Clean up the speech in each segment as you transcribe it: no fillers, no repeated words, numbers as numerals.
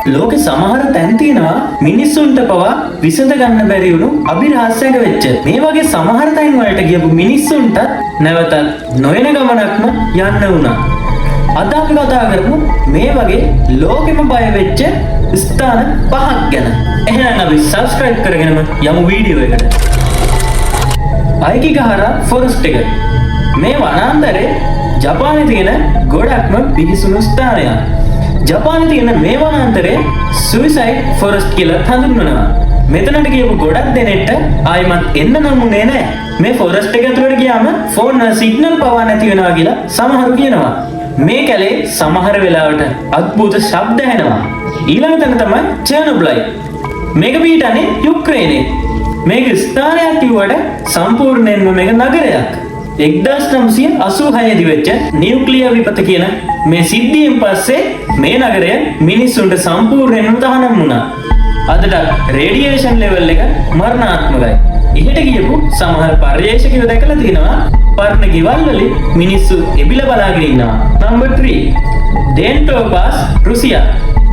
ලෝකෙ සමහර තැන් තියෙනවා මිනිස්සුන්ට පවා විසඳ ගන්න බැරි වුණු අභිරහස්‍යක වෙච්ච. මේ වගේ සමහර තැන් වලට ගියපු මිනිස්සුන්ටත් නැවතත් නොයන ගමනක්ම යන්න වුණා. අද අපි කතා කරමු මේ වගේ ලෝකෙම බය වෙච්ච ස්ථාන පහක් ගැන. එහෙනම් අපි සබ්ස්ක්‍රයිබ් කරගෙනම යමු වීඩියෝ එකට. අයිකිගහාරා ෆොරස්ට් එක. මේ වනාන්තරේ ජපානයේ තියෙන ගොඩක්ම බිහිසුණු ස්ථානයක්. ජපානයේ තියෙන මේ වනාන්තරේ සුයිසයිඩ් ෆොරස්ට් කියලා හඳුන්වනවා. මෙතනට ගියපු ගොඩක් දෙනෙක්ට ආයිමත් එන්න නම් උනේ නෑ. මේ ෆොරස්ට් එක ඇතුළට ගියාම ෆෝන් වල සිග්නල් පවා නැති වෙනවා කියලා සමහරු කියනවා. මේ කැලේ සමහර වෙලාවට අద్භූත ශබ්ද ඇහෙනවා. ඊළඟ තැන තමයි චර්නොබ්ලයි. මේක පිහිටන්නේ යුක්‍රේනයේ. මේක ස්ථානයක් කිව්වට සම්පූර්ණයෙන්ම මේක නගරයක්. 1986 දී වෙච්ච නියුක්ලියර් විපත කියන මේ සිද්ධියෙන් පස්සේ මේ නගරය මිනිස්සුන්ට සම්පූර්ණයෙන්ම තහනම් වුණා. අදට රේඩියේෂන් ලෙවල් එක මරණාත්මකයි. එහෙට ගියපු සමහර පර්යේෂකයෝ දැකලා තියෙනවා පරණ ගෙවල් වලින් මිනිස්සු එබිලා බලාගෙන ඉන්නවා. Number 3, ඩේන්ට්ලොව් pass, Russia.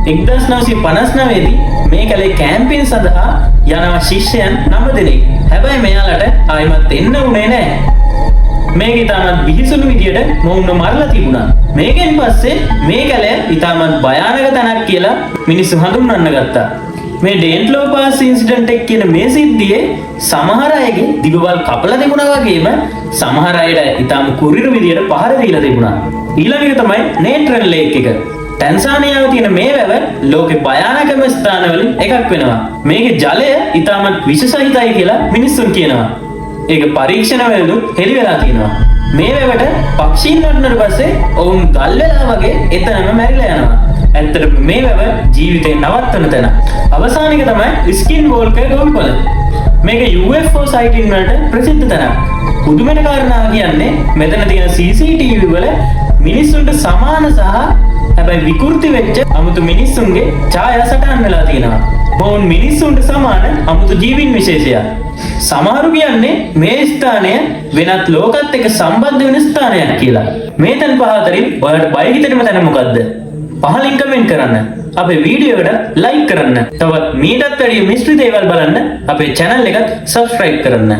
1959 දී මේ කැලේ කැම්පින් සඳහා යනවා ශිෂ්‍යයන් නව දෙනෙක්. හැබැයි මෙයාලට ආයිමත් එන්න උනේ නෑ. මේක ඉතාමත් බිහිසුණු විදියට මොවුන්ව මරලා තිබුණා. මේකෙන් පස්සේ මේ කැලය ඉතාමත් භයානක තැනක් කියලා මිනිස්සු හඳුන්වන්න ගත්තා. මේ ඩේන්ට්ලොව් පාස් ඉන්සිඩන්ට් එක කියන මේ සිද්ධියේ සමහර අයගේ දිවවල් කපලා තිබුණා වගේම සමහර අයට ඉතාම කුරිරු විදියට පහර දීලා තිබුණා. ඊළඟ එක තමයි නේට්‍රන් ලේක් එක. ටැන්සානියාවේ තියෙන මේ වැව ලෝකෙ භයානකම ස්ථාන වලින් එකක් වෙනවා. මේකේ ජලය ඉතාමත් විෂ සහිතයි කියලා මිනිස්සුන් කියනවා. ඒක පරීක්ෂණ වලදීත් හෙළි වෙලා තියෙනවා. මේ වැවට පක්ෂීන් වටුනට පස්සේ ඔවුන් ගල් වෙලා වගේ එතනම මැරිලා යනවා. ඇත්තටම මේ වැව ජීවිතේ නවත්වන තැන. අවසාන එක තමයි ස්කින් වෝල්කර් ගොවිපළ. මේක UFO සයිටින් වලට ප්‍රසිද්ධ තැනක්. පුදුමන කාරණාව කියන්නේ මෙතන තියෙන CCTV වල මිනිස්සුන්ට සමාන සහ හැබැයි විකෘති වෙච්ච අමුතු මිනිස්සුන්ගේ ඡායා සටහන් වෙලා තියෙනවා. මොවුන් මිනිස්සුන්ට සමාන අමුතු ජීවීන් විශේෂයක්. සමහරු කියන්නේ මේ ස්ථානය වෙනත් ලෝකත් එක්ක සම්බන්ධ වෙන ස්ථානයක් කියලා. මේ තැන් පහ අතරින් ඔයාලට බය හිතෙනම තැන මොකද්ද? පහලින් කමෙන්ට් කරන්න. අපේ වීඩියෝ එකට ලයික් කරන්න. තවත් මීටත් වැඩිය මිස්ටරි දේවල් බලන්න අපේ චැනල් එකත් සබ්ස්ක්‍රයිබ් කරන්න.